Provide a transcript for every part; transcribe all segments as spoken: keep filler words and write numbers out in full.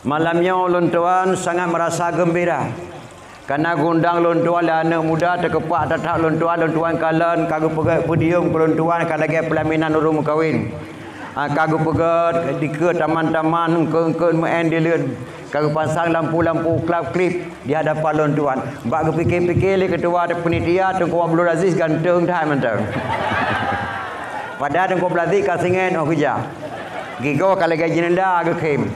Malam nyoe ulôn tuan sangat meurasa geumbira, kareuna geundang ulôn tuan lé aneuëk muda teukepak that-that ulôn tuan. Ulôn tuan kalon ka geupeugét podium keu ulôn tuan ka lagée peulaminan ureuëng meukawen. Ah, ka geupeugét dikeue taman-taman, eungkôt-eungkôt meu'en dileuen, ka geupasang lampu-lampu klap-klip di hadapan ulôn tuan. Bak geupike-pike lé keutua panitia, Teungku Abdul Aziz ganteng that mantong. Padahai Teungku Abdul Aziz ka singoh óh keujah. Gigoe ka lagée jeunela geukhém.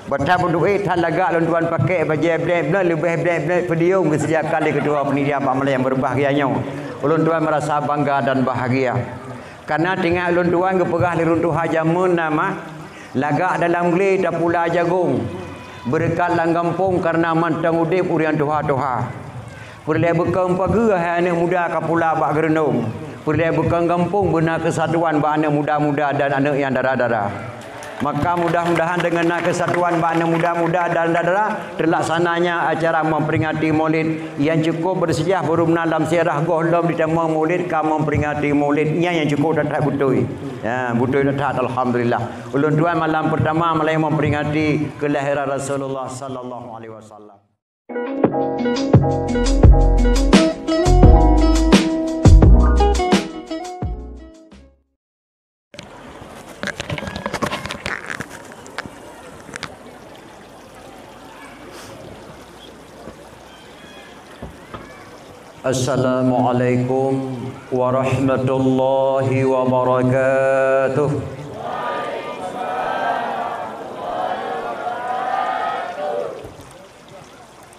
Bak that beuduek that lagak ulôn tuan pakék bajée blek-blek, leubeh blek-blek podium geusediakan lé keutua panitia bak malam nyang beubahgia nyoe. Ulôn tuan meurasa bangga dan bahgia. Kareuna teuingat ulôn tuan geupeugah lé ureuëng tuha jameun na mah, lagak dalam glé tapula jagong, beureukat lam gampông kareuna mantong udeb ureuëng tuha-tuha. Peureulée beukong pageue hai aneuëk muda ka pula bak geureunong. Peureulée beukong gampông beuna keusatuan bak aneuëk muda-muda dan aneuëk nyang dara-dara. Maka mudah-mudahan deungon na keusatuan bak aneuëk muda-muda dan dara-dara, teulaksananya acara memperingati Maulid nyang cukup bersejarah, baru meunan lam sejarah gohlom ditamong Maulid ka memperingati Maulid. Nyan nyang cukup that-that beutôi. Ya, beutôi that-that, alhamdulillah. Ulôn tuan malam pertama malam memperingati kelahiran Rasulullah sallallahu alaihi wasallam. Assalamualaikum warahmatullahi wabarakatuh.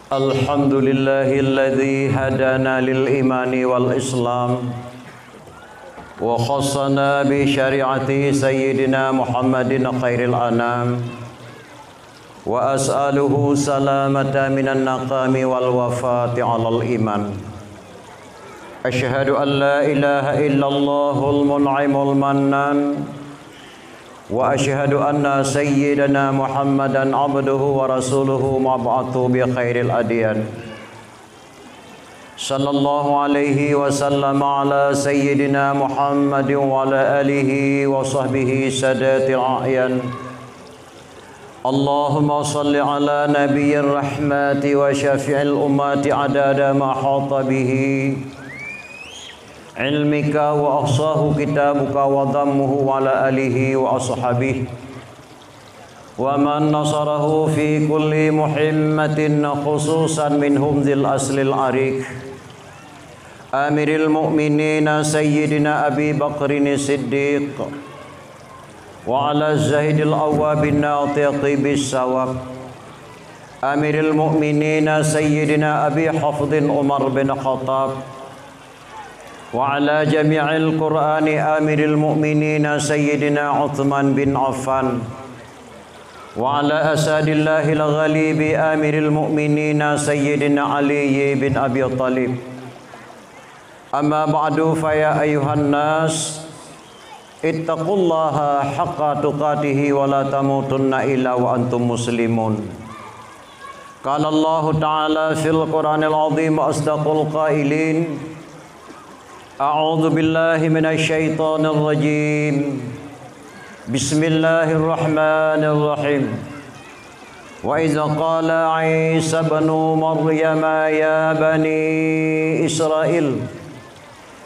Alhamdulillahilladzi hadana lil imani wal islam wa khassana bi syari'ati sayyidina Muhammadin khairil anam wa as'aluhu salamata minan naqami wal wafati alal iman. Asyhadu an la ilaha illallahul mun'imul mannan, wa asyhadu anna sayyidana Muhammadan abduhu wa rasuluhu mab'atsu bi khairil adyan. Sallallahu alaihi wasallam ala sayyidina Muhammadin wa ala alihi wa sahbihi sadatil a'yan. Allahumma salli ala nabiyyir rahmati wa syafi'il ummati adada ma hata bihi ilmika wa ahsahu kitabuka wa dhammuhu wa ala alihi wa ashabihi wa man nasarahu fi kulli muhimmatin, khususan minhum dzil aslil ariq, Amiril Mukminin Sayyidina Abi Bakrin Siddiq, wa ala Zahidil Awwabin Natiqi bis Sawab, Amiril Mukminin Sayyidina Abi Hafsin Umar bin Khattab, wa ala jami'il Qur'ani Amiril Mukminin Sayyidina Utsman bin Affan, wa ala Asadillahil Ghalibi Amiril Mukminin Sayyidina Ali bin Abi Thalib. Amma ba'du, fa ya ayyuhan nas, ittaqullaha haqqa tuqatihi wa la tamutunna illa wa antum muslimun. Qala Allahu ta'ala fil Qur'anil azim wa asdaqul qailin. A'udzu billahi minasy syaithanir rajim. Bismillahirrahmanirrahim. Wa idz qala Isa ibnu Maryam ya bani Israil,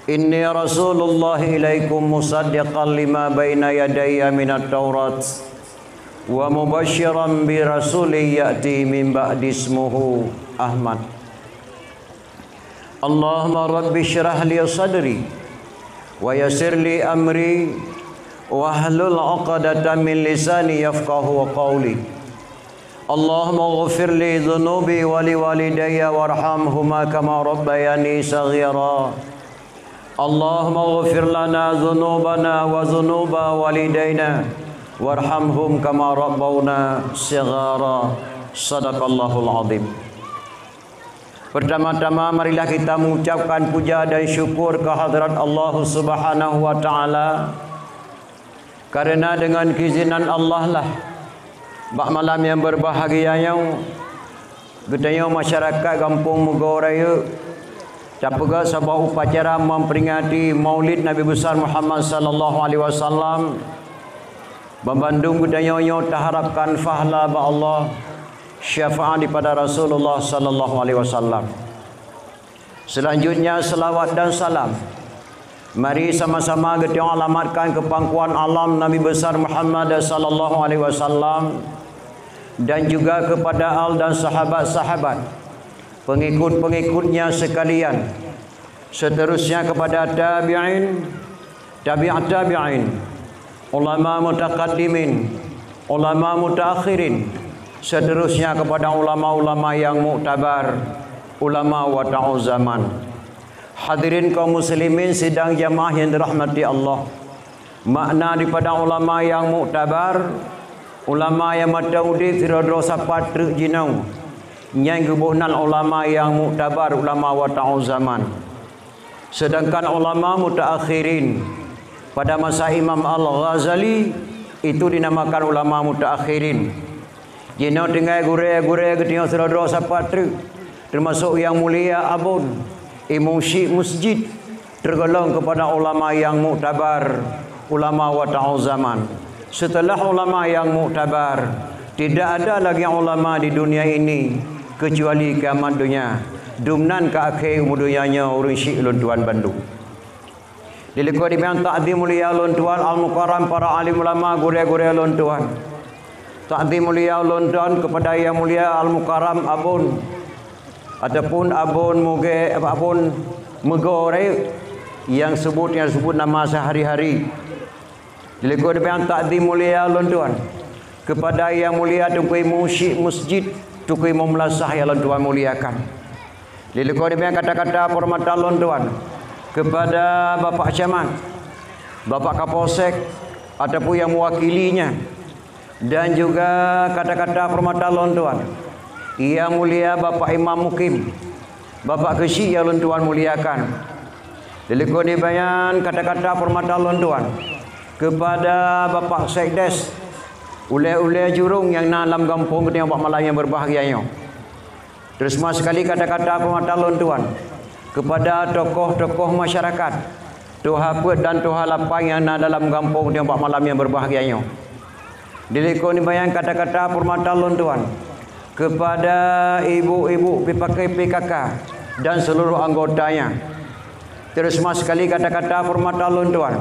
inni rasulullah ilaikum musaddiqan lima baina yadayya minat Taurat wa mubasysyiran bi rasulin ya'ti min ba'di ismuhu Ahmad. Allahumma rabbi syrah li sadri wa yassir li amri wahlul 'uqdatam min lisani yafqahu qawli. Allahumma ghfir li dzunubi wa li walidayya warhamhuma kama rabbayani shaghira. Allahumma ghfir lana dzunubana wa dzunuba walidaina warhamhum kama rabbawna shighara. Sadaqallahul azim. Pertama-tama marilah kita mengucapkan puja dan syukur kehadrat Allah Subhanahu wa taala. Kareuna deungon keuizinan Allah lah, bak malam nyang beubahgia nyoe, geutanyoe masyarakat Gampông Meugoe Rayeuk tapeugét saboh upacara memperingati Maulid Nabi Besar Muhammad sallallahu alaihi wasallam. Banmandum geutanyoe nyoe taharapkan pahala bak Allah, syafaat daripada Rasulullah sallallahu alaihi wasallam. Selanjutnya, selawat dan salam mari sama-sama geutanyoe alamatkan keu pangkuan alam Nabi Besar Muhammad sallallahu alaihi wasallam dan juga kepada al dan sahabat-sahabat, pengikut-pengikutnya sekalian, seterusnya kepada tabi'in, tabi'ut tabi'in, ulama mutaqaddimin, ulama mutaakhirin, seterusnya kepada ulama-ulama yang muktabar, ulama wata'u zaman. Hadirin kaum muslimin sidang jamaah yang dirahmati Allah. Makna daripada ulama yang muktabar, ulama nyang mantong udeb sidroe-droe sapat treuk jinoe, nyan geuboh nan ulama yang muktabar, ulama wata'u zaman. Sedangkan ulama mutaakhirin, pada masa Imam Al-Ghazali, itu dinamakan ulama mutaakhirin. Jinoe tinggai gurée-gurée geutanyoe sidroe-droe sapat treuk, teumasok yang mulia Abon, imum syik masjid, tergolong kepada ulama yang muktabar, ulama wata'u zaman. Setelah ulama yang muktabar, tidak ada lagi ulama di dunia ini kecuali kiamat dunia. Dum nan ka akhé umu dunia nyoe ureuëng syik lôn tuan bandum. Dilikot demikian takzim mulia lôn tuan al-mukarram para alim ulama gurée-gurée lôn tuan. Takzim mulia lôn tuan kepada yang mulia al-mukarram Abon ataupun Abon Muge, Abon Meugo Rayeuk yang sebut, yang sebut nama sehari-hari. Dilikot demikian takzim mulia lôn tuan kepada yang mulia Teungku Imum Syik Masjid, Teungku Imum Meunasah yang lôn tuan muliakan. Dilikot demikian kata-kata penghormatan lôn tuan kepada Bapak Camat, Bapak Kapolsek ataupun yang mewakilinya, dan juga kata-kata penghormatan lôn tuan yang mulia Bapak Imam Mukim, Bapak Keuchik yang lôn tuan muliakan. Dilikot demikian kata-kata penghormatan lôn tuan kepada Bapak Sekdes, ulée-ulée jurong nyang na lam gampông geutanyoe bak malam nyang berbahagia nyoe. Terus sekali kata-kata penghormatan lôn tuan kepada tokoh-tokoh masyarakat, tuha peuet dan tuha lapang nyang na dalam gampông geutanyoe bak malam nyang berbahagia nyoe. Dilikot demikian kata-kata penghormatan lôn tuan kepada ibu-ibu P P K, P K K dan seluruh anggotanya. Terus sekali kata-kata penghormatan lôn tuan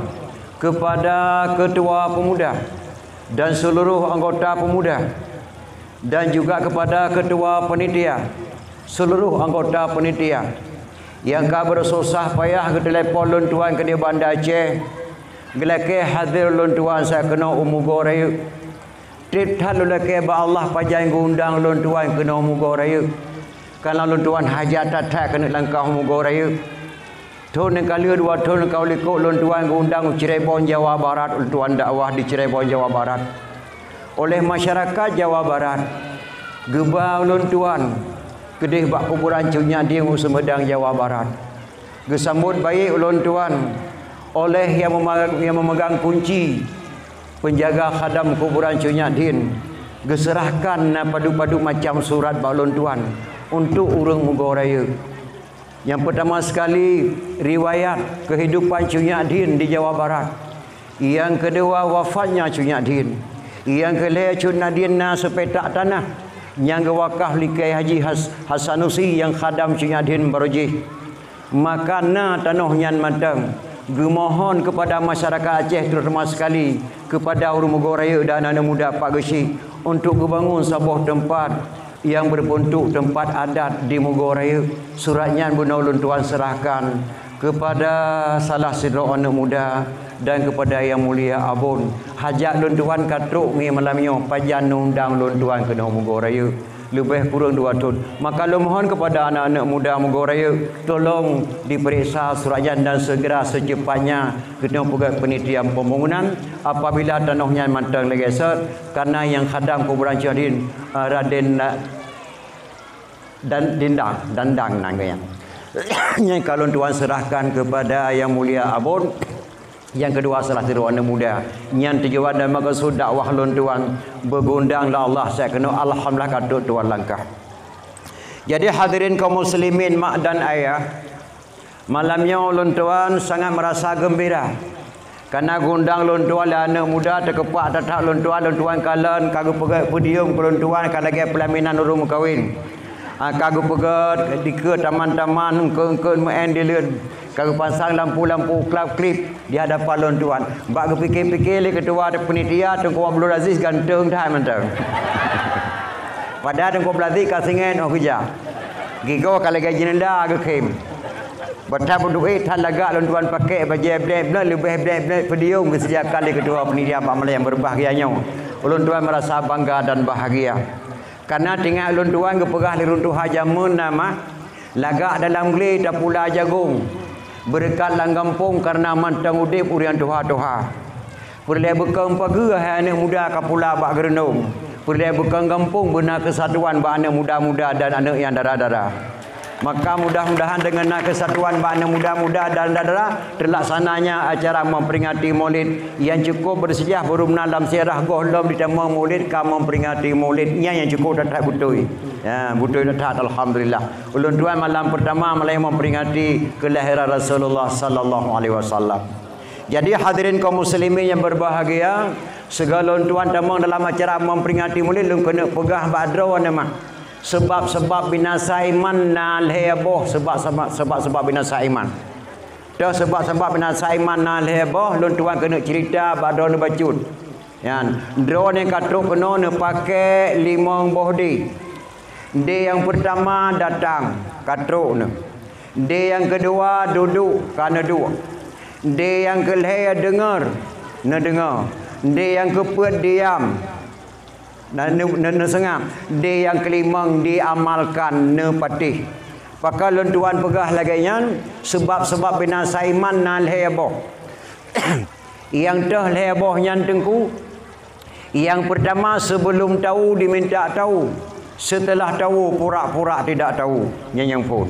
kepada ketua pemuda dan seluruh anggota pemuda, dan juga kepada ketua panitia, seluruh anggota panitia nyang ka bersusah payah geutelepon lôn tuan keudeh Banda Aceh, geulakée hadir lôn tuan sa keunoe u Meugo Rayeuk. Treb that lôn lakée bak Allah pajan geuundang lôn tuan keunoe u Meugo Rayeuk. Karena lôn tuan hajat that-that keuneuk langkah u Meugo Rayeuk. Thon nyang ka lheueh dua thon nyang ka likot lôn tuan geuundang u Cirebon, Jawa Barat, lôn tuan dakwah di Cirebon, Jawa Barat. Oleh masyarakat Jawa Barat, geuba ulôn tuan keudeh bak kuburan Cut Nyak Dhien u Sumedang, Jawa Barat. Geusambot baik ulôn tuan oleh nyang mema-, nyang memegang kunci penjaga khadam kuburan Cut Nyak Dhien. Geuseurahkan na padub-padub macam surat bak ulôn tuan untuk ureuëng Meugo Rayeuk. Nyang peutama sekali, riwayat keuhidupan Cut Nyak Dhien di Jawa Barat. Nyang keudua, wafatnya Cut Nyak Dhien. Nyang keulhée, Cut Nyak Dhien na sipetak tanah nyang geuwakaf lé Kiai Haji Has-, Hasanusi nyang khadam Cut Nyak Dhien baroe jih. Maka na tanoh nyan mantong. Geumohon keupada masyarakat Aceh, terutama sekali keupada ureuëng Meugo Rayeuk dan aneuëk muda Pak Geuchik, untuk geubangun saboh teumpat nyang beubeuntôk teumpat adat di Meugo Rayeuk. Surat nyan bunoe lôn tuan seurahkan keupada salah sidroe aneuëk muda dan keupada Yang Mulia Abon. Hajat lôn tuan ka trok ngon malam nyoe, pajan neuundang lôn tuan keunoe Meugo Rayeuk. Leubeh kureueng dua thon. Maka lôn mohon keupada aneuëk-aneuëk muda Meugo Rayeuk, tolong diperiksa surat nyan dan segera secepatnya geutanyoe peugét peunitia pembangunan. Apabila tanoh nyan mantong lagée sot, karena nyang khadam kuburan Cut Nyak Dhien, eh, Raden Na-, dan Dindang, Dandang nan geuh nyan. Nyang ka lôn tuan seurahkan keupada Yang Mulia Abon. Nyang keudua, salah sidroe aneuëk muda. Nyan tujuan dan meukeusud dakwah lôn tuan, beugeuundang lé Allah, sa keunoe alhamdulillah ka trok tuan langkah. Jadi hadirin kaum muslimin, mak dan ayah, malam nyoe lôn tuan sangat merasa gembira Kana geuundang lôn tuan lé aneuk muda, teukeupak that-that lôn tuan, lôn tuan kalon ka geupeugét podium keu lôn tuan ka lagée peulaminan ureuëng meukawen. Ah, ka geupeugét dikeue taman-taman, eungkôt-eungkôt meu'en dileuen, ka geupasang lampu-lampu klap-klip di hadapan lôn tuan. Bak geupike-pike lé keutua panitia Teungku Abdul Aziz ganteng that mantong. Padahai Teungku Abdul Aziz ka singoh óh geujak. Gigoe ka lagée jeunda geukhém. Bata beuduek that lagak lôn tuan pakék bajée blek-blek leubeh blek-blek podium geusediakan lé keutua panitia bak malam nyang beubahgia nyoe. Ulôn tuan meurasa bangga dan bahgia. Kana teuingat ulôn tuan geupeugah lé ureuëng tuha jamén na mah, lagak dalam glé tapula jagong, beureukat lam gampông kareuna mantong udeb ureuëng tuha-tuha. Peureulée beukong pageue hai aneuk muda ka pula bak geureunong. Peureulée beukong gampông beuna keusatuan bak aneuk muda-muda dan aneuk nyang dara-dara. Maka mudah-mudahan deungon na keusatuan bak aneuk muda-muda dan dara-dara, teulaksananya acara memperingati Maulid nyang cukup bersejarah, baru meunan lam sejarah goh lom ditamong Maulid ka memperingati Maulid. Nyan nyang cukup that-that beutôi. Ya, beutôi that-that, alhamdulillah. Ulôn tuan malam pertama mulai memperingati kelahiran Rasulullah sallallahu alaihi wasallam. Jadi hadirin kaum muslimin yang berbahagia, sigoe lôn tuan tamong dalam acara memperingati Maulid, lôn keuneuk peugah bak droeneuh mah. Sebab-sebab binasa iman na lhée boh, sebab-sebab, sebab-sebab binasa iman. Toh sebab-sebab binasa iman na lhée boh, lôn tuan keuneuk cerita bak droeneuh bacut. Nyan, droeneuh ka trok keunoe neupakék limong boh dé. Dé nyang peurtama datang, ka trok neuh. Dé nyang keudua duduek, ka neuduek. Dé nyang keulhée deungoe, neudeungoe. Dé nyang keupeuet diam, na-, neu-, neu-, neuseungab. Dé nyang keulimong diamalkan, neupatéh. Pakon lôn tuan peugah lagée nyan, sebab-sebab binasa iman na lhée boh. Nyang toh lhée boh nyan teungku, nyang peurtama, sebelum tahu diminta tahu, setelah tahu pura-pura tidak tahu. Nyan nyang phon.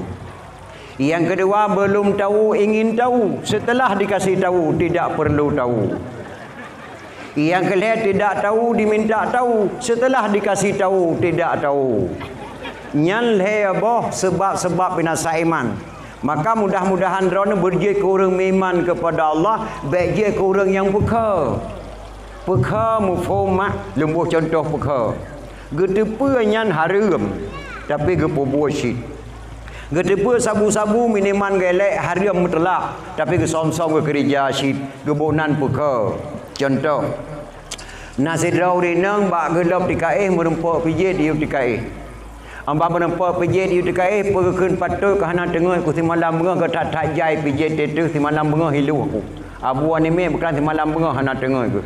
Nyang keudua, belum tahu ingin tahu, setelah dikasih tahu tidak perlu tahu. Nyang keulhée, tidak tahu diminta tahu, setelah dikasih tahu tidak tahu. Nyan lhée boh sebab-sebab binasa iman. Maka mudah-mudahan droeneuh beujeuet keu ureuëng meuiman kepada Allah, bék jeuet keu ureuëng nyang peukha. Peukha muphom mak, leumbôh cuntoh peukha. Geuteupeue nyan hareuem, tapi geupeubuet cit. Geuteupeue sabu-sabu minuman geulék hareuem meuteulak, tapi geusöm-söm geukeurija cit, geuboh nan peukha. Cuntoh, na sidroe ureuëng inong bak geulop tikaéh meurumpok pijet di u tikaéh. Amba meurumpok pijet di u tikaéh, peue geukheun patot ka hana teungeut ku simalam beungoh, geuthat-that jai pijet teuh simalam beungoh hiluh ku. Abu animé bukan simalam beungoh hana teungeut ku.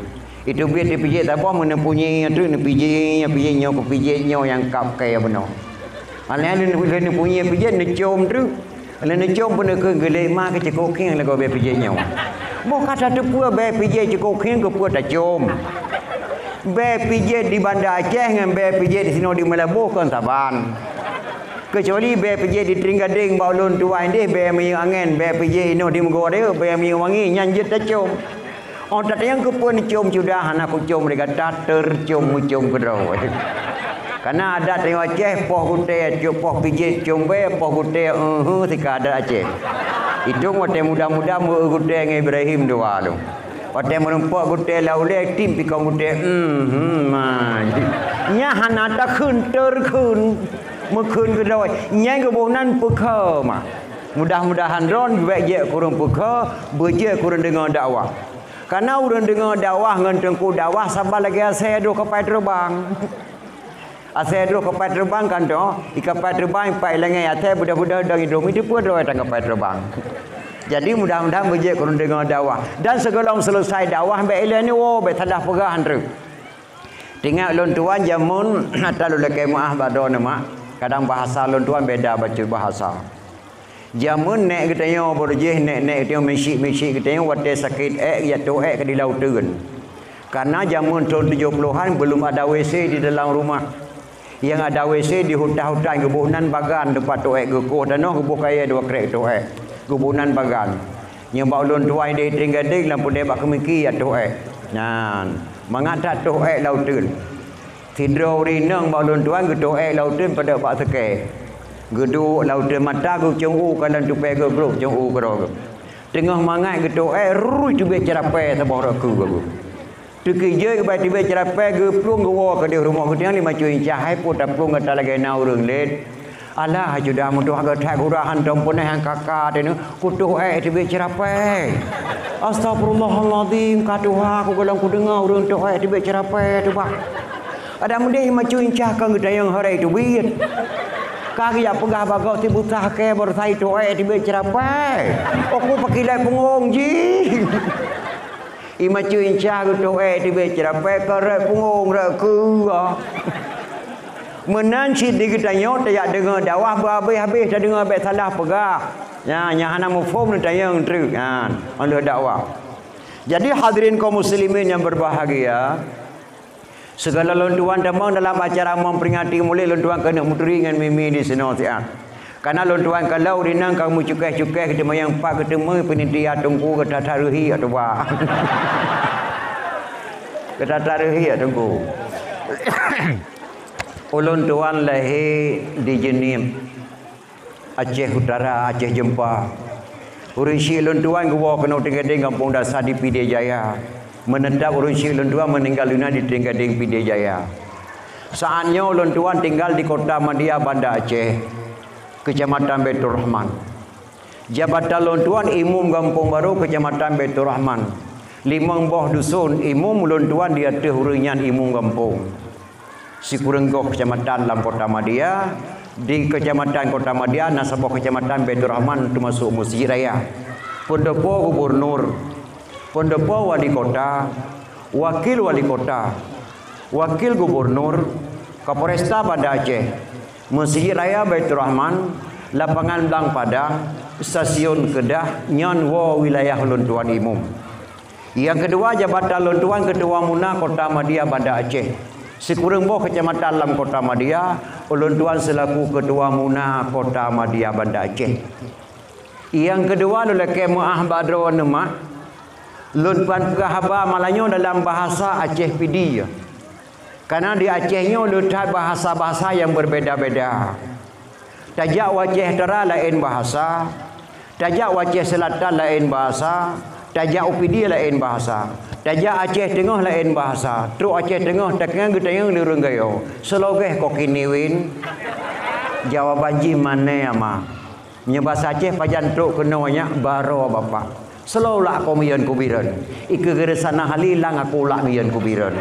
Itu biet dipijet saboh meuneupeunyie treuk neupijet, pijet nyoe kupijet nyoe nyang kap kée bunoe. Alèh neuneupeunyie pijet neucom treuk. Lé neucom peuneukeueng geulék ma keu cukôk khieng lagoe bèe pijet nyoe. Boh ka tateupeue bèe pijet cukôk khieng keupeue tacom. Bèe pijet di Banda Aceh ngon bèe pijet disinoe di Meulaboh kon saban. Keucuali bèe pijet di Trienggadeng bak ulôn tuwan deh, bèe minyeuk angén, bèe pijet inoe di Meugorée, bèe minyeuk wangi, nyan jeuet tacom. Oh, tatanyong keupeue neucom sudah hana kucom lé gata, teucom meucom keudroe. Kana adat tanyoe Aceh, poh gutèe, poh pijet com bèe, poh gutèe, eh, sika adat Aceh. Itong watèe muda-muda meu gutèe ngon Ibrahim dua lom. Watèe meurumpok gutèe lam ulèe, tim pikong gutèe, hmm, hmm, ma. Nyan hana takheun, teucom, meukheun keudroe. Nyan geuboh nan peukha ma. Mudah-mudahan droen bèk jeuet keu ureueng peukha, beujeuet keu ureueng deungoe dakwah. Kana ureueng deungoe dakwah ngon teungku dakwah saban lagèe asèe droe kapai teubang. Asèe droe kapai teubang kan toh, i kapai teubang ipat i langèt, asèe beudoh-beudoh dong idong, itu pun droe tan kapai teubang. Jadi mudah-mudahan beujeuet keu ureueng deungoe dakwah. Dan sigohlom seuleusai dakwah bèk ilèe neuwoe, bèk salah peugah han treuk. Teuingat lôn tuwan jameun, ata lôn lakèe meu'ah bak droeneuh mak, kadang bahasa lôn tuwan beda bacut bahasa. Jameun nèk geutanyoe, beurujih nèk-nèk geutanyoe, misyik-misyik geutanyoe, watèe sakét èk, jak toh èk ka di lam uteuen. Karena jameun thôn tujoh puluhan belum ada WC di dalam rumah. Nyang ada WC di hutan-hutan, geuboh nan bagan teumpat toh èk, geukoh tanoh, geuboh kayèe dua krek toh èk, geuboh nan bagan. Nyoe bak ulôn tuwan di Trienggadeng lam peureulèe bak keumiki jak toh èk. Nyan, mangat that toh èk lam uteuen. Sidroe ureueng inong bak ulôn tuwan geutoh èk lam uteuen padub bak seukée. Geuduek lam uteuen mata geucong u, ka lam tupée geuh glôk cong u keudroe geuh. Teungoh mangat geutoh ék, rui teubiet ceurapée saboh rot keue bagoe. Teukeujot geubai teubiet ceurapée, geuplueng geuwoe keudeh rumoh geutanyoe lima cut incah, hai peue taplueng gata lagée na ureuëng lét. Alah, hai cuda meutuah geuthak gura hantom peunoh nyang kaka teuh, kutoh ék teubiet ceurapée. Astagfirullahalazim, ka tuha ku golom kudeungoe ureuëng toh ék teubiet ceurapée teuh bah. Ada meudeh macu incah keu geutanyong hara teubiet. Ka geujak peugah bagoe sibeusah kée baroesa itoh ék teubiet ceurapée. Oku pakilai pungong jih. Imacu incah geutoh ék teubiet ceurapée ka rot pungong rot keue. Meunan cit di geutanyoe tajak deungoe dakwah beuhabéh-habéh tadeungoe bék salah peugah. Nya, nyang hana muphom neutanyong treuk. Nyan, óh lheueh dakwah. Jadi hadirin kaum muslimin yang berbahagia, Sigala lôn tuan tamong dalam acara memperingati Maulid, lôn tuan keuneuk meuturi ngon mimi di sinoe siat. Karena lôn tuan kalon ureuëng inong ka meucukéh-cukéh, teuma nyang pat geuteumé panitia teungku geutata reuhi atau ba. Geutata reuhi ya teungku. Ulôn tuan lahé di Jeunieb. Aceh Utara, Aceh Jeumpa. Ureuëng syik lôn tuan geuwoe keunoe Trienggadeng Gampông Dasar di Pidie Jaya. Meuneutab ureuëng syik lôn tuan meuninggai dunia di Trienggadeng Pidie Jaya. Saat nyoe lôn tuan tinggal di Kota Madia, Banda Aceh, Kecamatan Baiturrahman. Jabatan lôn tuan Imum Gampông Barô, Kecamatan Baiturrahman. Limong boh dusun imum lôn tuan di ateueh ureuëng nyan imum gampông. Sikureueng goh kecamatan lam Kota Madia, di Kecamatan Kota Madia na saboh Kecamatan Baiturrahman teumasuk Meuseujid Raya. Peundopo gubunur, peundopo wali kota, wakil wali kota, wakil gubunur, Kapolresta Banda Aceh, Meuseujid Raya Baiturrahman, Lapangan Blang Padang, Stasiun Kedah, nyan woe wilayah lôn tuan imum. Nyang keudua, jabatan lôn tuan Keutua Muna Kota Madia Banda Aceh. Sikureueng boh kecamatan lam Kota Madia, ulôn tuan seulaku Keutua Muna Kota Madia Banda Aceh. Nyang keudua, lôn lakée meuáh bak droeneuh mak, lôn tuan peugah haba malam nyoe dalam bahasa Aceh Pidie. Karena di Aceh nyoe le that bahasa-bahasa nyang berbeda-beda. Tajak u Aceh Utara laén bahasa, tajak u Aceh Selatan laén bahasa, tajak u Pidie laén bahasa, tajak Aceh Teungoh laén bahasa, trok Aceh Teungoh takheun geutanyong lé ureuëng Gayo, seulogeh koki niwin, jawaban jih mané ama. Nyoe basa Aceh pajan trok keunoe nyak baro bapak. Seulaweulah ko miyön kubireuen. Ikeue geureusa na hali lang aku lak miyön kubireuen.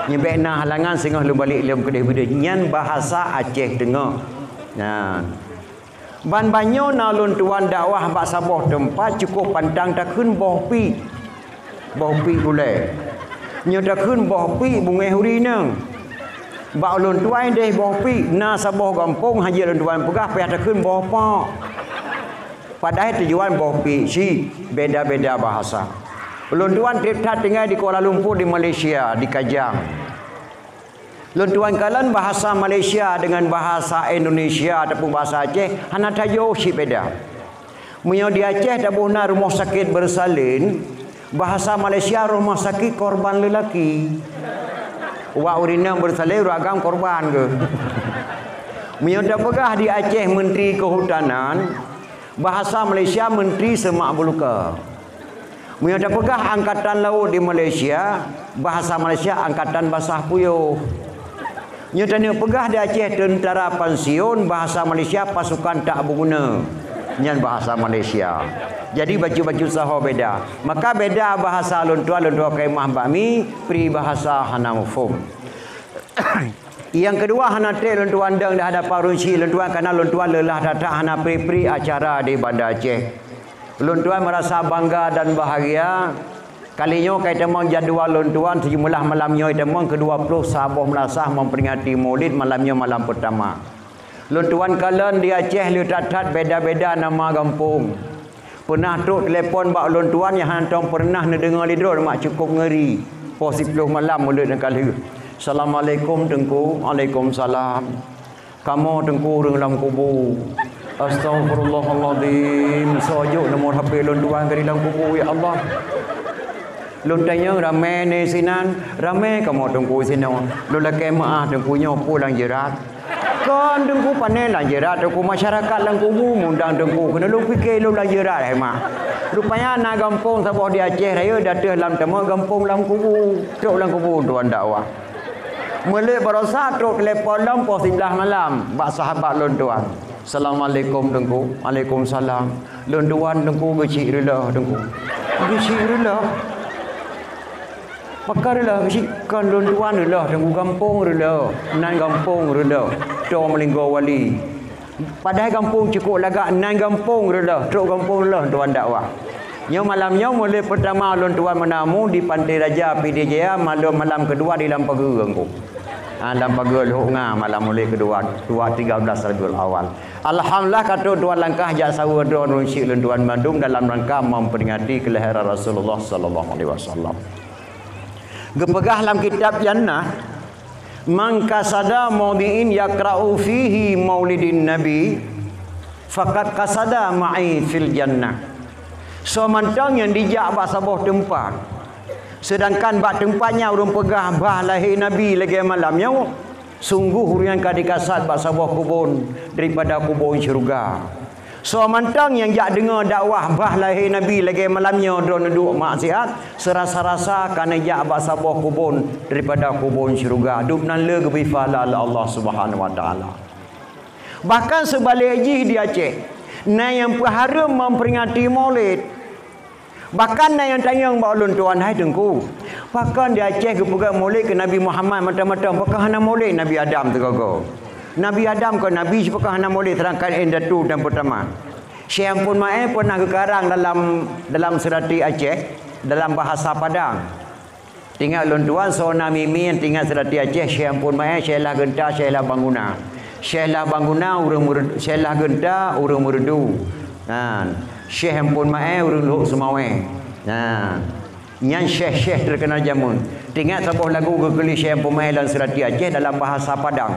Nyeubek na halangan singoh lôn balek lom keudeh bideuh. Nyan bahasa Aceh Teungoh. Nyan. Ban banyoe na lôn tuan dakwah bak saboh teumpat cukup pantang takheun boh pi. Boh pi gulée. Nyoe takheun boh pi bungéh uri nang. Bak ulôn tuan deh boh pi na saboh gampông hana lôn tuan peugah payah takheun boh pok. Padahai tujuan boh pi cit, beda-beda bahasa. Ulôn tuan treb that tinggai di Kuala Lumpur di Malaysia, di Kajang. Lôn tuan kalon bahasa Malaysia dengan bahasa Indonesia ataupun bahasa Aceh hana tajôh cit beda. Meunyoe di Aceh taboh na rumoh sakét beureusalin, bahasa Malaysia rumoh sakét korban leulaki. Wak ureuëng inong beureusalin, ureuëng agam korban geuh. Meunyoe tapeugah di Aceh Menteri Kehutanan, bahasa Malaysia Menteri Semak Belukar. Meunyoe tapeugah Angkatan Laut di Malaysia, bahasa Malaysia Angkatan Basah Puyôh. Nyoe taneuk peugah di Aceh teuntara pansiun, bahasa Malaysia pasukan tak beuguna. Nyan bahasa Malaysia. Jadi bacut-bacut saho beda. Maka beda bahasa lôn tuan, lôn tuan kheun meuáh bak mi, peribahasa hana muphom. Nyang keudua hana treb lôn tuan dong di hadapan ureuëng chik lôn tuan, karena lôn tuan leulah that-that hana pri-pri acara di Banda Aceh. Lôn tuan merasa bangga dan bahagia. Kali nyoe kai tamong jadwal lôn tuan, seujeumeulah malam nyoe tamong keudua ploh saboh meulasah memperingati Maulid, malam nyoe malam peutama. Lôn tuan kalon di Aceh le that-that beda-beda nama gampông. Peunah trok telepon bak ulôn tuan nyang hana tong peureunah neudeungoe lé droe mak, cukup ngeuri. Poh siploh malam mulod nyang ka lheueh. "Assalamualaikum Teungku." "Waalaikumsalam." "Kamoe Teungku ureuëng lam kubu." Astagfirullahalazim. Soe jok nomor H P lôn tuan keu di lam kubu, ya Allah. Lôn tanyong ramé nyoe sinan, ramé kamoe Teungku sinoe. Lôn lakée meuáh Teungku nyoe peue nyang jeurat. Kon Teungku pané lam jeurat, Teungku, masyarakat lam kubu mundang Teungku, keuneuk lôn pike lôn lam jeurat hai mak. Rupanya na gampông saboh di Aceh Raya, di ateueh lam teumé gampông lam kubu, trok lam kubu tuan dakwah. Meulet barosa trok telepon lom poh siblaih malam bak sahabat lôn tuan. "Assalamualaikum Teungku." "Waalaikumsalam." "Lôn tuan Teungku geuchik reuloh Teungku." "Geuchik reuloh?" "Pakon reuloh geuchik?" "Kon lôn tuan reuloh Teungku, gampông reuloh, nan gampông reuloh, toe meulinggoe wali. Padahai gampông cukôp lagak, nan gampông reuloh, trok gampông reuloh tuan dakwah." Nyoe malam nyoe mulai peurtama lôn tuan meunamu di Pantai Raja, Pidie Jaya, malam, malam keudua di Lam Pageue Teungku. Ha, Lam Pageue Lhok Nga malam mulai keudua, dua tiga belas Rabiul Awal. Alhamdulillah, ka trok tuan langkah jak saweue droe ngon chik lôn tuan mandum dalam rangka memperingati kelahiran Rasulullah sallallahu alaihi wasallam. Geupeugah lam kitab Jannah, "Man qasada maudhi'in yaqra'u fihi maulidin nabi, faqad qasada ma'i fil jannah." Soe mantong nyang dijak bak saboh teumpat, seudangkan bak teumpat nyan ureuëng peugah bah lahé Nabi lagée malam nyoe, sungguh ureuëng nyan ka dikasad bak saboh kubon daripada kubon syeuruga. Soe mantong nyang jak deungoe dakwah bah lahé Nabi lagée malam nyoe droeneuh duek maksiat, seurasa-rasa ka neujak bak saboh kubon daripada kubon syeuruga, dum nan le geubri pahala lé Allah Subhanahu wa Taala. Bahkan seubalek jih di Aceh, na nyang peuhareuem memperingati Maulid. Bahkan na nyang tanyong bak ulôn, "Tuan hai Teungku, pakon di Aceh geupeugah Maulid keu Nabi Muhammad mantong-mantong, pakon hana Maulid Nabi Adam teugogo? Nabi Adam kon nabi, pakon hana Maulid, seudangkan indatu dan peutama?" Syekh Ampon Maé pernah geukarang dalam, dalam seurati Aceh, dalam bahasa Padang. Teuingat lôn tuan, soe na mimin teuingat seurati Aceh, Syekh Ampon Maé, Syekh Lah Geunta, Syekh Lah Bangguna. Syekh Lah Bangguna ureuëng Meureudu, Syekh Lah Geunta ureuëng Meureudu. Nah, Syekh Ampon Maé ureuëng Lhok Seumawé. Nah, nyan syekh-syekh terkenal jameun. Teuingat saboh lagu geukeuli Syekh Ampon Maé lam seurati Aceh dalam bahasa Padang.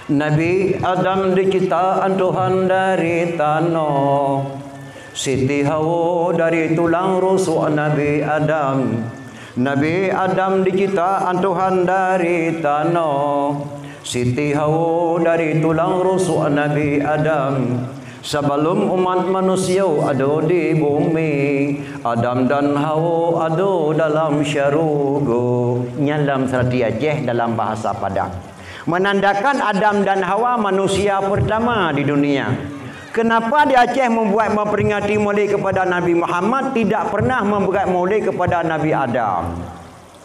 Nabi Adam diciptaan Tuhan dari tanoh. Siti Hawa dari tulang rusuk Nabi Adam. Nabi Adam diciptaan Tuhan dari tanoh. Siti Hawa dari tulang rusuk Nabi Adam. Sebelum umat manusia ada di bumi, Adam dan Hawa ada dalam syurga. Nyan lam seurati Aceh dalam bahasa Padang. Menandakan Adam dan Hawa manusia pertama di dunia. Kenapa di Aceh membuat memperingati Maulid kepada Nabi Muhammad, tidak pernah membuat Maulid kepada Nabi Adam?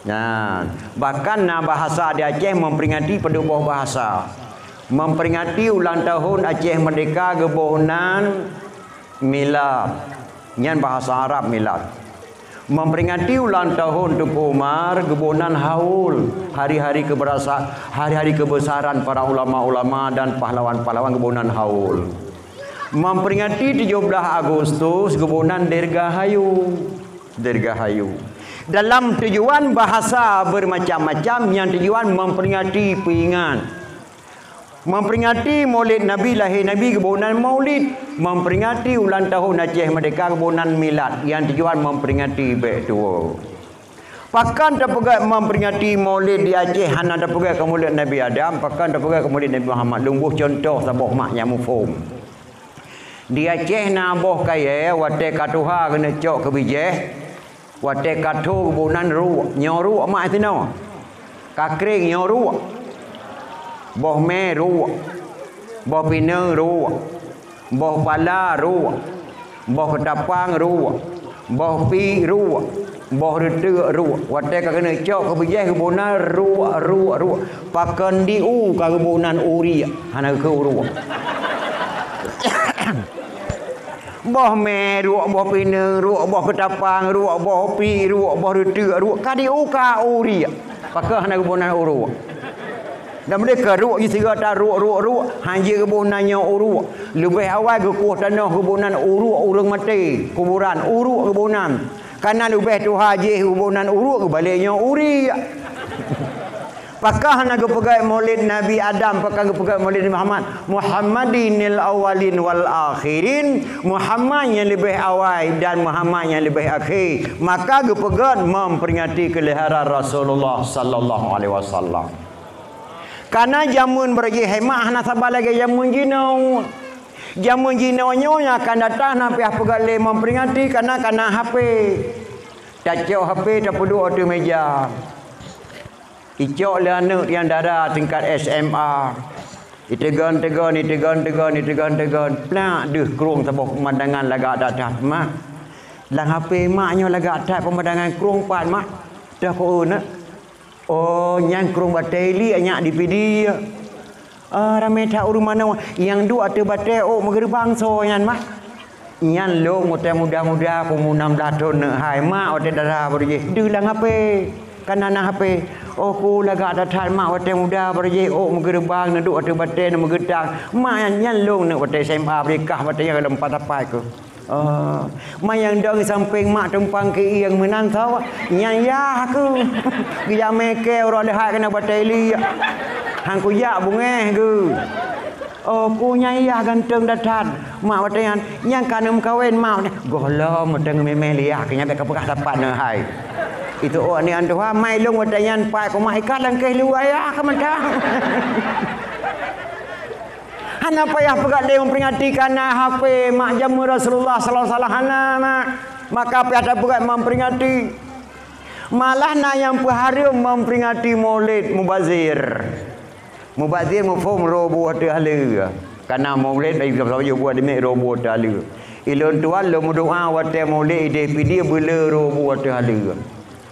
Nah, bahkan na bahasa di Aceh memperingati padub boh bahasa. Memperingati ulang tahun Aceh Merdeka geuboh nan Milad, nyan bahasa Arab milad. Memperingati ulang tahun Teungku Umar geuboh nan haul, hari-hari keberasa-, hari-hari kebesaran para ulama-ulama dan pahlawan-pahlawan geuboh nan haul. Memperingati tujoh belas Agustus geuboh nan Dirgahayu, Dirgahayu. Dalam tujuan bahasa bermacam-macam, nyang tujuan memperingati, peuingat. Memperingati Maulid Nabi, lahé Nabi geuboh nan Maulid, memperingati ulang tahun Aceh Merdeka geuboh nan Milad, nyang tujuan memperingati bék tuwoe. Pakon tapeugét memperingati Maulid di Aceh hana tapeugét keu Maulid Nabi Adam, pakon tapeugét keu Maulid Nabi Muhammad? Lôn boh cuntoh saboh mak nyang muphom. Di Aceh na boh kayée watée ka tuha keuneuk cok keu bijéh, watée ka tho geuboh nan ruek, nyoe ruek mak sinoe. Ka kréng nyoe ruek. Boh mé ruek. Boh pineung ruek. Boh pala ruek. Boh keutapang ruek. Boh piek ruek. Boh reuteuk ruek. Watée ka keuneuk cok keu bijéh geuboh nan ruek, ruek, ruek. Pakon di u ka geuboh nan uriek, hana geukheun uruek. Boh mé ruek, boh pineung ruek, boh keutapang ruek, boh piek ruek, boh reuteuk ruek, ka di u ka uriek. Pakon hana geuboh nan uruek. Dan meuleuka ruek jih sigoe ta ruek, ruek, ruek, hanjeuet geuboh nan nyoe uruek. Leubeh awai geukueh tanoh geuboh nan uruek ureuëng maté, kuburan, uruek geuboh nan. Kana leubeh tuha jih geuboh nan uruek, geubalek nyoe uriek. Pakon hana geupeugét Maulid Nabi Adam, pakon geupeugét Maulid Nabi Muhammad? Muhammadinil awwalin wal akhirin, Muhammad nyang leubeh awai dan Muhammad nyang leubeh akhé. Maka geupeugét memperingati kelahiran Rasulullah sallallahu alaihi wasallam. Kana jameun barô jih hai mak hana saba lagée jameun jinoe. Jameun jinoe nyoe nyang akan datang na piah peugét lé memperingati kana, kana H P. Tacok H P tapeuduek ateueh meja. Icok lé aneuëk nyang dara tingkat S M A. Iteugon-teugon, iteugon-teugon, iteugon-teugon. Plak deuh krueng saboh peumandangan lagak that-that, mak. Lam H P mak nyoe lagak that peumandangan krueng pat, mak. Dah keu neuëk. Oh, nyan krueng batée liek nyak di Pidie. Ah, ramé that ureuëng manoe nyang duek ateueh batée ôk meugeuribang soe nyan, mak. Nyan lôn watée muda-muda, peue nam blah thon neuëk hai, mak, watée dara barô jih deuh lam H P. Kana na H P. Oh, ku lagak that-that, mak, watée muda barô jih ôk meugeuribang, neuduek ateueh batée, neumeugeutang. Mak, nyan, nyan lôn neuëk watée S M A, bri kah watée nyang lom pat-pat keuh. Oh, ma nyang dong sampéng mak tumpang keuieng meunan soe, nyan yah keuh. Geujak mé kée uroe leuhat keunoe batée liek. Han kujak beungéh geuh. Oh, ku nyan yah ganteng that-that. Mak watée nyan, nyang ka neumeukawen mak. Gohlom watée ngeumé-mé liah keuh nyan bék kapeugah sapat neuëk hai. Itu oh ni antuha mai lôn watée nyan pai ku mak ikat langkéh luwa yah keuh mantong. Hana payah peugét lé memperingati kana H P mak jameun Rasulullah sallallahu alaihi wasallam hana, mak. Maka payah tapeugét memperingati. Malah na nyang peuhareuem memperingati Maulid Mubazir. Mubazir muphom roh buah teuh haleue. Kana Maulid dari saboh buah demi roh buah teuh haleue. Ilôn tuan lôn meudoa watée Maulid idéh Pidie beuleu roh buah teuh haleue.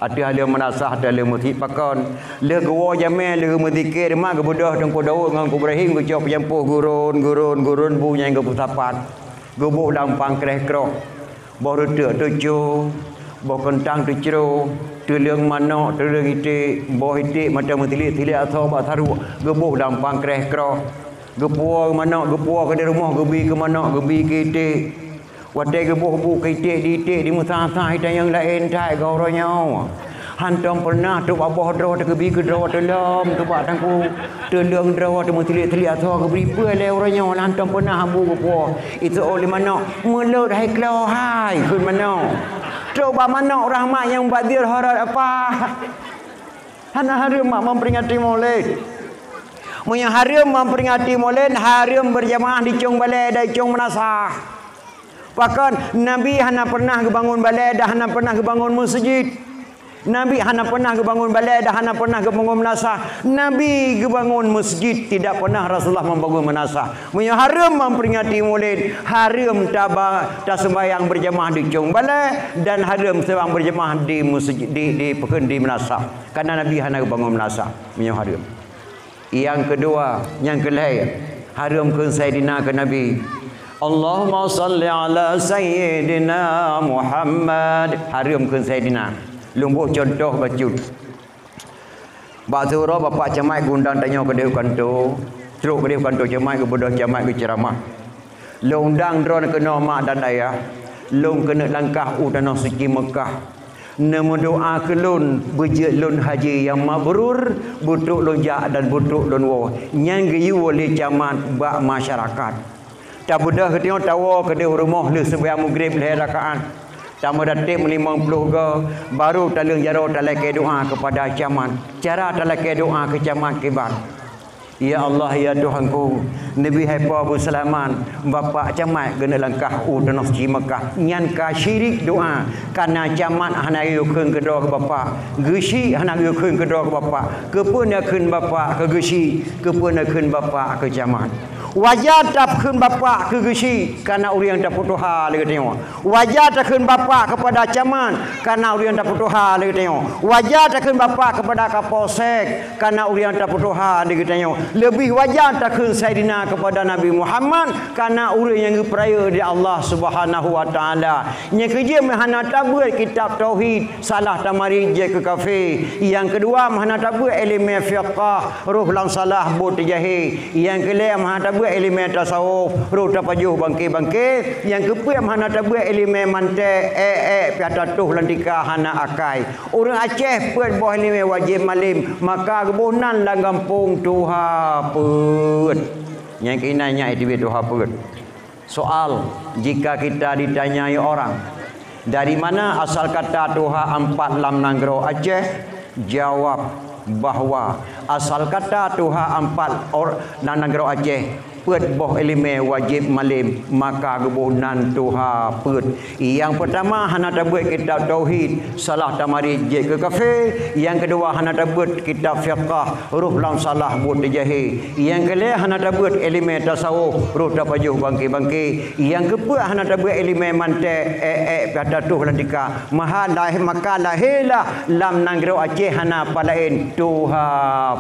Ateueh lheueh meunasah, ateueh lheueh meusit pakon. Lheueh geuwoe jamé, lheueh meuzikir, mak geubeudôh Teungku Daud ngon Teungku Ibrahim geucok peujampôh gurôn, gurôn, gurôn bu nyang geupeusapat. Geuboh lam pankréh kroh. Boh reuteuek teucue, boh keuntang teucro, teuleueng manok, teuleueng iték, boh iték mata meutilik-tilik asoe bak saruek, geuboh lam pankréh kroh. Geupuwoe manok, geupuwoe keudéh rumoh, geubi keu manok, geubi keu iték. Watée geuboh bu keu iték di iték di meusa-sa ita nyang laén that goh uroe nyoe. Hantom peureunah trok bak boh droe teugeubi keu droe teulom teubak tangku. Teuleueng droe teumeutilik-tilik asoe geubri peue lé uroe nyoe hantom peureunah bu geupuwoe. Itu oh lé manok meulot hai klo hai kheun manok. Trok bak manok rahmat nyang mubazir horot apa. Hana hareuem mak memperingati Maulid. Meunyoe hareuem memperingati Maulid, hareuem berjamaah di cong balée dan cong meunasah. Pakon Nabi hana pernah geubangun balée dan hana pernah geubangun meuseujid. Nabi hana pernah geubangun balée dan hana pernah geubangun meunasah. Nabi geubangun meuseujid, tidak pernah Rasulullah membangun meunasah. Meunyoe hareuem memperingati Maulid, hareuem taba taseumbahyang berjamaah di cong balée dan hareuem seumbahyang berjamaah di meuseujid, di, di, di meunasah. Karena Nabi hana geubangun meunasah meunyoe hareuem. Nyang keudua, nyang keulhée, hareuem kheun Saidina keu Nabi. Allahumma shalli ala Sayyidina Muhammad. Hareuem kheun Saidina. Lôn boh cuntoh bacut. Bak siuroe Bapak Camat geundang tanyoe keudeh u kanto. Trok keudeh u kanto Camat, geubeudôh Camat geuceuramah. Lôn undang droeneuh keunoe mak dan ayah, lôn keuneuk langkah u tanoh suci Meukah. Neumeudoá keu lôn, beujeuet lôn haji nyang mabrur, beutrok lôn jak dan beutrok lôn woe. Nyan geuyue lé camat bak masyarakat. Tabeudôh geutanyoe tawoe keudeh u rumoh lheueh seumayang Maghrib lhée rakaat. Tameudatéb meulimong ploh goe, barô taleueng jaroe talakée doá keupada camat. Cara talakée doá keu camat kiban. Ya Allah, ya Tuhanku, neubi hai Po beuseulamat, Bapak Camat geuneuk langkah u tanoh suci Meukah. Nyan ka syirik doá, kana camat hana geuyue kheun keudroe keu Bapak, geuchik hana geuyue kheun keudroe keu Bapak. Keupeue neukheun Bapak keu geuchik? Keupeue neukheun Bapak keu camat? Wajar takheun Bapak keu geuchik, kana ureuëng tapeutuha lé geutanyoe. Wajar takheun Bapak keupada camat, kana ureuëng tapeutuha lé geutanyoe. Wajar takheun Bapak keupada Kapolsek, kana ureuëng tapeutuha lé geutanyoe. Leubeh wajar takheun Saidina keupada Nabi Muhammad, kana ureuëng nyang geupeurayeuk di Allah Subhanahu wa Taala. Nyang keujeuet meuhana tabeuet kitab tauhid, salah tamarit jeuet keu kafé. Nyang keudua meuhana tabeuet iéleumé fiqah, roh lam salah buet teujahé. Nyang keulhée meuhana tabeuet iéleumé tasawuf, roh tapajoh bangké-bangké. Nyang keupeuet meuhana tabeuet iéleumé manték, ék-ék piah tatoh lam tika hana akai. Ureuëng Aceh peuet boh iéleumé wajéb malém, maka geuboh nan lam gampông tuha peuet. Nyang keunan nyak iteubiet tuha peuet. Soal, jika kita ditanyai orang, "Dari mana asal kata tuha ampat lam nanggroe Aceh?" Jawab, bahwa asal kata tuha ampat or-, lam nanggroe Aceh, peuet boh iéleumé wajéb malém, maka geuboh nan tuha peuet. Nyang peutama hana tabeuet kitab tauhid, salah tamarit jeuet keu kafé. Nyang keudua hana tabeuet kitab fiqah, roh lam salah buet teujahé. Nyang keulhée hana tabeuet iéleumé tasawuf, roh tapajoh bangké-bangké. Nyang keupeuet hana tabeuet iéleumé manték, ék-ék ka tatuh lam tika. Maha lahé, maka lahé lah lam nanggroe Aceh hana palaén tuha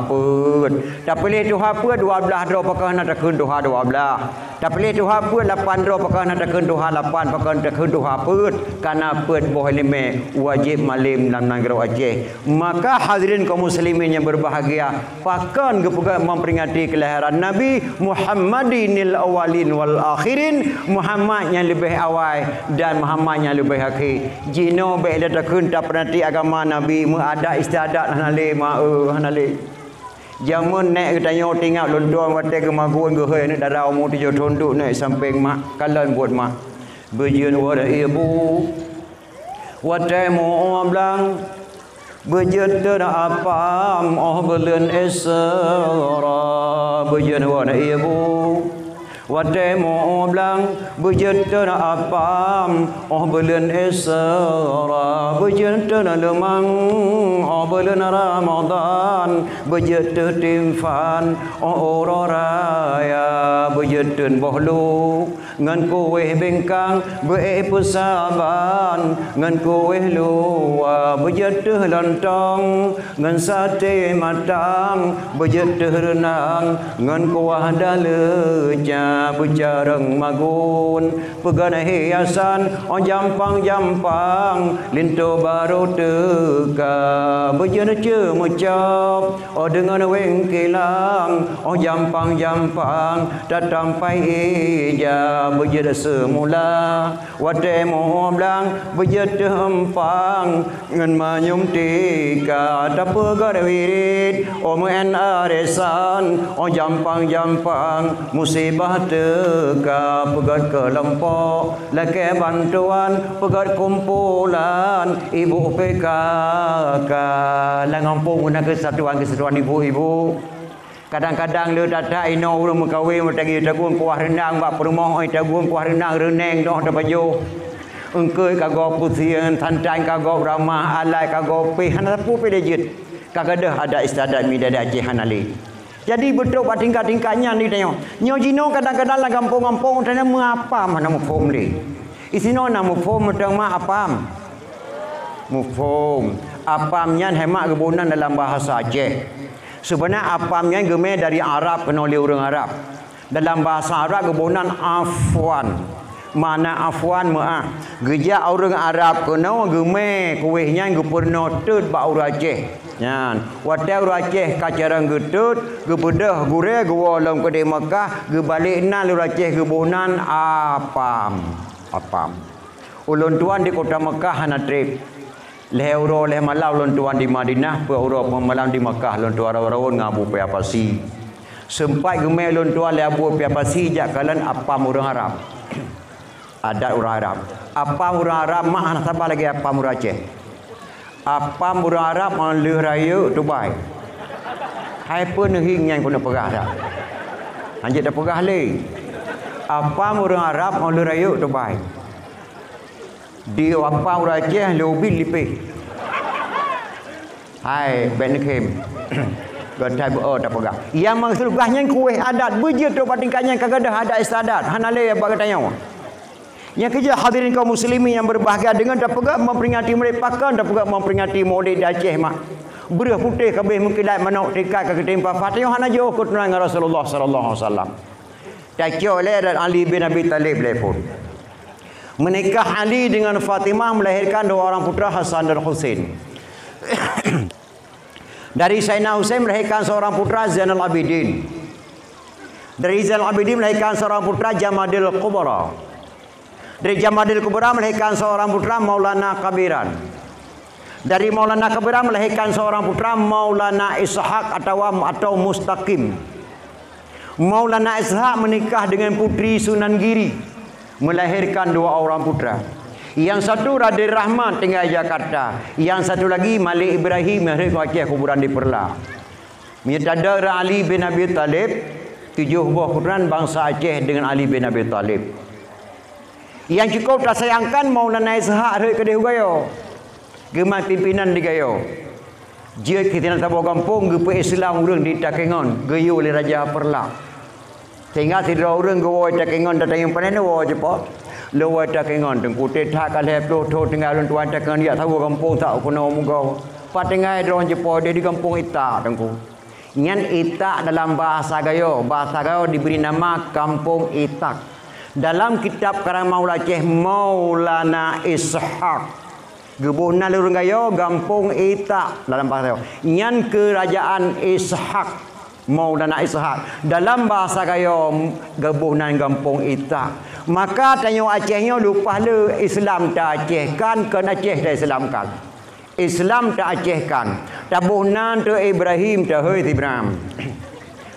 peuet. Tapiléh tuha peuet dua blaih droe pakon hana takheun tuha dua blaih. Tapiléh tuha peuet lapan droe pakon hana takheun tuha lapan, pakon takheun tuha peuet. Kana peuet boh iéleumé wajéb malém lam nanggroe Aceh. Maka hadirin kaum muslimin nyang berbahagia, pakon geupeugah memperingati kelahiran Nabi Muhammadinil awalin wal akhirin, Muhammad nyang leubeh awai dan Muhammad nyang leubeh akhé. Jinoe bék lé takheun tapeurati agama Nabi, meuadat istiadat hana lé, ma-, eu, hana lé. Jameun nèk geutanyoe teuingat lôn tuan watée geumagun geuhôi aneuk dara umu tujoh thon duek nèk sampéng mak, kalon buet mak. Beujeuet woe ibu, watée muoh blang, beujeuet teun apam óh buleuen Isra. Beujeuet woe ibu, watée muoh blang, beujeuet teun apam óh buleuen Isra, beujeuet teun leumang óh buleuen Ramadhan, beujeuet teun timphan óh uroe raya, beujeuet teun boh lu ngon kuwéh bingkang, beuék peusaban ngon kuwéh luwa, beujeuet teun lontong ngon saté matang, beujeuet teun reunang ngon kuah daleuca, beucarông magun, peugét hiasan óh jampang-jampang, linto barô teuka, beujeuet ceumeucok óh deungon wéng kilang, óh jampang-jampang tatampai ija, beujeuet seumula. Watée muoh blang beujeuet teuh eumpang ngon manyum tika, tapeugét wirit óh meu'én aresan, óh jampang-jampang musibah teuka, peugét keulompok lakée bantuan, peugét kumpulan ibu P K K. Lam gampông guna keusatuan-keusatuan ibu-ibu. Kadang-kadang le that-that inoe ureuëng meukawen, watée geutagun kuah reunang bak peurumoh, oi tagun kuah reunang reuneng doh tapajoh. Eungkôt ka gob pusieng, santan ka gob ramah, alat ka gob péh, hana sapeue pih lé jeuet. Ka gadôh adat istiadat mideue Aceh hana lé. Jadi beutôi bak tingkat-tingkat nyan di tanyoe. Nyoe jinoe kadang-kadang lam gampông-gampông tanyoe meuapam hana muphom lé. Isinoe na muphom mantong mak apam. Muphom. Apam nyan hemat geuboh nan dalam bahasa Aceh. Seubena apam nyan geumé dari Arab keunoe lé ureuëng Arab. Dalam bahasa Arab geuboh nan afwan. Makna afwan meuah. Geujak ureuëng Arab keunoe geumé kuwéh nyan geupeurunoe teut bak ureuëng Aceh. Nyan, watée ureuëng Aceh ka carông geuteut, geubeudôh gurée geuwoe lom keudeh Mekah, geubalek nan lé ureuëng Aceh geuboh nan apam. Apam. Ulôn tuan di kota Mekah hana treb. Lhée uroe lhée malam ulôn tuan di Madinah, peuet uroe peuet malam di Mekah ulôn tuan rawon-rawon ngon Abu Pia Pasi. Seumpat geumé ulôn tuan lé Abu Pia Pasi jak kalon apam ureuëng Arab. Adat ureuëng Arab. Apam ureuëng Arab mak hana saban lagée apam ureuëng Aceh. Apam ureuëng Arab ngon lheueh rayeuk tubai. Hai peue neuhieng nyan keuneuk peugah dak? Hanjeuet tapeugah lé. Apam ureuëng Arab ngon lheueh rayeuk tubai. Di apam ureuëng Aceh lheueh ubit lipéh. Hai, bék neukhém. Geutai beu-o tapeugah. Nyang meukeusut gah nyan kuwéh adat beujeuet trok bak tingkat nyan ka gadôh adat istiadat. Hana lé bak geutanyoe. Nyang keujeuet hadirin kaum muslimin nyang berbahagia, deungon tapeugah memperingati Maulid, pakon tapeugah memperingati Maulid di Aceh mak. Breueh putéh ka abéh meukilat manok tingkat ka geutimpa Fatihah hana jiôh keu tunai ngon Rasulullah sallallahu alaihi wasallam. Tacok lé dan Ali bin Abi Thalib lé phon. Menikah Ali dengan Fatimah melahirkan dua orang putra Hasan dan Husain. Dari Sayyidina Husain melahirkan seorang putra Zainal Abidin. Dari Zainal Abidin melahirkan seorang putra Jamadil Kubra. Dari Jamadil Kubra melahirkan seorang putra Maulana Kabiran. Dari Maulana Kabiran melahirkan seorang putra Maulana Ishak atawa, atau Mustaqim. Maulana Ishak menikah dengan putri Sunan Giri, melahirkan dua orang putra. Nyang satu Raden Rahmat tinggai Jakarta. Nyang satu lagi Malik Ibrahim nyang rhot ngon Aceh kuburan di Peureulak. Meunyoe tadeueng Ali bin Abi Thalib, tujoh boh keuturonan bansa Aceh deungon Ali bin Abi Thalib. Nyang cukup tasayangkan Maulana Ishak rhot keudeh u Gayo. Geumat pimpinan di Gayo. Jeuet keu sinan saboh gampông geupeu Islam ureuëng di Takengon, geuyue lé Raja Peureulak. Sehingga sidroe ureuëng geuwoe Takengon, datang nyang panen woe ceupok. Lé woe Takengon, Teungku, teuh that ka lhée ploh thon tinggai ulôn tuan Takengon, jak saboh gampông that keunoe mugoe. Pat tinggai droe ceupok, di gampông Itak, Teungku. Nyan Itak dalam bahasa Gayo, bahasa Gayo diberi nama Kampung Itak. Dalam kitab karang Maula Aceh Maulana Ishak, geuboh nan lé ureuëng Gayo gampông Itak dalam bahasa Gayo. Nyan keurajaan Ishak, Maulana Ishak. Dalam bahasa Gayo geuboh nan gampông Itak. Maka tanyoe Aceh nyoe leupah lé Islam ta-Aceh kan, kon Aceh ta-Islam kan. Islam ta-Aceh kan. Taboh nan teuh Ibrahim, tahôi Ibrahim.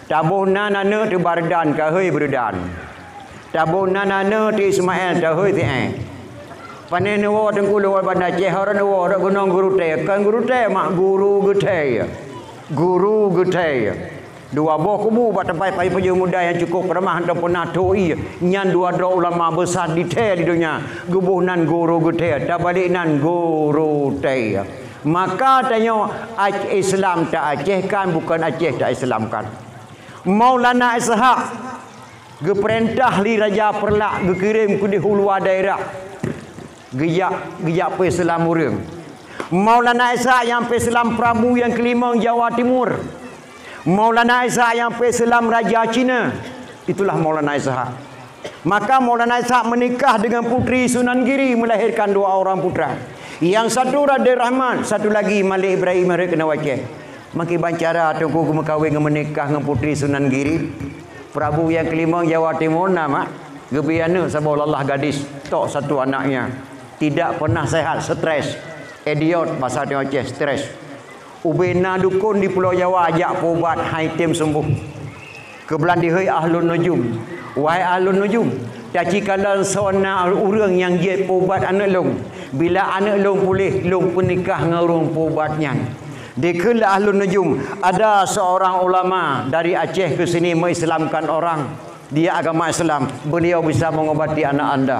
Taboh nan aneuëk teuh Bardan, tahôi Bardan. Taboh nan aneuëk teuh Ismail, tahôi Ismail. Panen neuwoe Teungku lôn woe Banda Aceh, harôh neuwoe rot gunong guru tée, kon guru tée, mak guru geuthée. Guru geuthée. Dua boh kubu bak teumpat pajoh-pajoh muda nyang cukup ramah hana peunah tho ié. Nyan dua droe ulama besar di thée di donya. Geuboh nan guru geuthée, tabalek nan guru thée. Maka tanyoe Ac-, Islam ta-Aceh kan, bukan Aceh ta-Islam kan. Maulana Ishak geupeurintah lé Raja Peureulak geukirém keudeh u luwa daerah. Geujak, geujak peu Islam ureuëng. Maulana Ishak nyang peu Islam Prabu nyang keulimong Jawa Timur. Maulana Ishak nyang peu Islam Raja Cina. Itulah Maulana Ishak. Maka Maulana Ishak meunikah dengan Putri Sunan Giri, melahirkan dua orang putra. Yang satu Raden Rahmat, satu lagi Malik Ibrahim nyang rhot keunoe u Aceh. Meukiban cara Teungku geumeukawen ngon meunikah ngon Putri Sunan Giri. Prabu nyang keulimong Jawa Timur na mak, geubri aneuëk saboh lalah gadis, tok satu anaknya. Tidak pernah sehat, stres. Idiot, bahasa Aceh, stres. Ubena dukon di Pulo Jawa jak peuubat, hai tem sembuh. Keublan dihôi ahlun nujum. Wahai ahlun nujum, taci kalon soe na ureuëng nyang jeuet peuubat aneuëk lôn. Bila aneuëk lôn puléh, lôn peunikah ngon ureuëng peuubat nyan. Dikheun lé ahlun nujum, ada seorang ulama dari Aceh ke sini mengislamkan orang. Dia agama Islam, beliau bisa mengobati anak anda.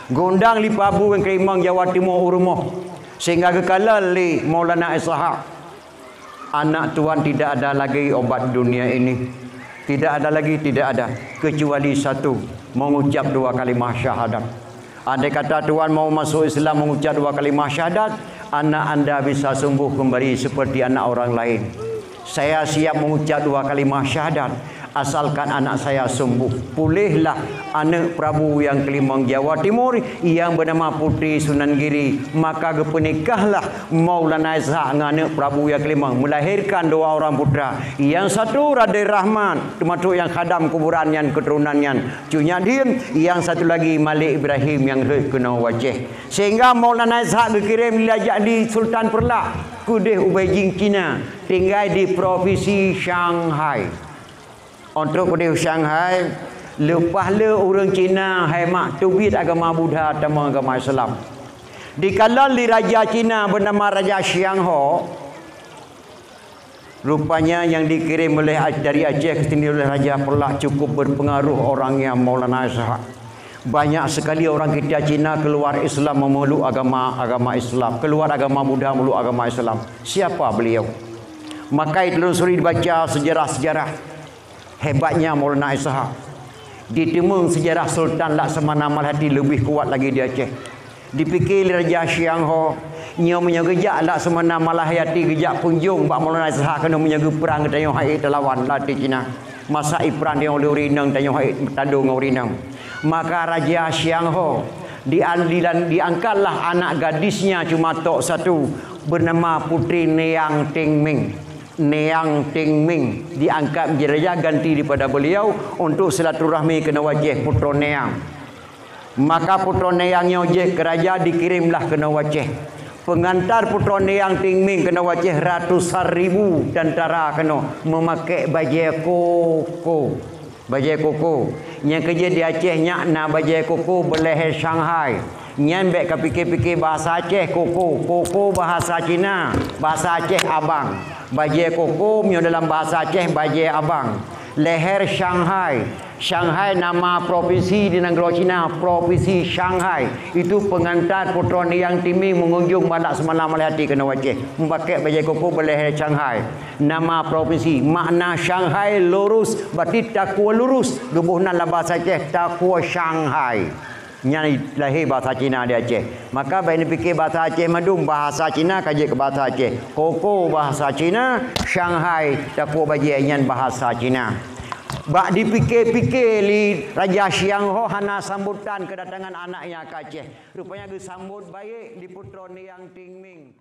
Geuundang lé Prabu nyang keulimong Jawa Timur u rumoh, sehingga geukalon lé Maulana Ishak. Anak tuan tidak ada lagi obat dunia ini. Tidak ada lagi, tidak ada. Kecuali satu, mengucap dua kalimah syahadat. Andai kata tuan mau masuk Islam mengucap dua kalimah syahadat, anak anda bisa sembuh kembali seperti anak orang lain. Saya siap mengucap dua kalimah syahadat, asalkan anak saya sembuh. Puléhlah aneuëk Prabu nyang keulimong Jawa Timur yang bernama Putri Sunan Giri. Maka geupeunikahlah Maulana Ishak ngon aneuëk Prabu nyang keulimong, melahirkan dua orang putra. Yang satu Raden Rahmat, termasuk nyang khadam kuburan nyan, keuturonan nyan. Cut Nyak Dhien, yang satu lagi Malik Ibrahim nyang rhot keunoe u Aceh. Sehingga Maulana Ishak geukirém lé Raja di Sultan Peureulak keudeh u Beijing, Cina, tinggai di Provinsi Shanghai. Untuk keudeh u Shanghai, leupah lé ureuëng Cina hai mak teubiet agama Buddha tamong agama Islam. Dikalon lé raja Cina bernama Raja Xiang Ho, rupanya yang dikirim oleh, dari Aceh ke sini oleh Raja Peureulak cukup berpengaruh orangnya Maulana Ishak. Banyak sekali orang kita Cina keluar Islam memeluk agama, agama Islam, keluar agama Buddha memeluk agama Islam. Siapa beliau? Maka itu suri dibaca sejarah-sejarah hebatnya Maulana Ishak. Diteumeung sejarah Sultan Laksamana Malayati lebih kuat lagi di Aceh. Dipike lé Raja Xiang Ho, nyoe meunyoe geujak Laksamana Malayati geujak kunjong bak Maulana Ishak keunoe meunyoe geuprang tanyoe han ék talawan lati Cina. Masa iprang tanyoe lé ureuëng inong tanyoe han ék tado ngon ureuëng inong. Maka Raja Xiang Ho di, di, diangkatlah anak gadisnya cuma tok satu bernama Putri Niang Ting Ming. Niang Ting Ming diangkat menjadi raja ganti daripada beliau untuk silaturahmi keunoe u Aceh, Putroe Niang. Maka Putroe Niang nyoe jeuet keu raja dikirimlah keunoe u Aceh. Pengantar Putroe Niang Ting Ming keunoe u Aceh ratusan ribu tentara keunoe meumakée bajée koko. Bajée koko. Nyang keujeuet di Aceh nyak na bajée koko beulahé Shanghai. Nyan bék ka pike-pike bahasa Aceh koko. Koko bahasa Cina, bahasa Aceh abang. Bajée koko meunyoe dalam bahasa Aceh bajée abang. Leher Shanghai. Shanghai nama provinsi di nanggroe Cina, Provinsi Shanghai. Itu pengantar Putroe Yang Tingming mengunjung bak Laksamana Maléhati keunoe u Aceh. Meupakée bajée koko beuleher Shanghai. Nama provinsi, makna Shanghai lurus, berarti takue lurus. Geuboh nan lam bahasa Aceh takue Shanghai. Nyan lahé bahasa Cina di Aceh. Maka bék neupike bahasa Aceh mandum, bahasa Cina ka jeuet keu bahasa Aceh. Koko bahasa Cina, Shanghai, takue bajée nyan bahasa Cina. Bak dipike-pike lé Raja Shanghai hana sambutan keudatangan anaknya ka Aceh. Rupanya geusambot baik lé Putroe Yang Tingming.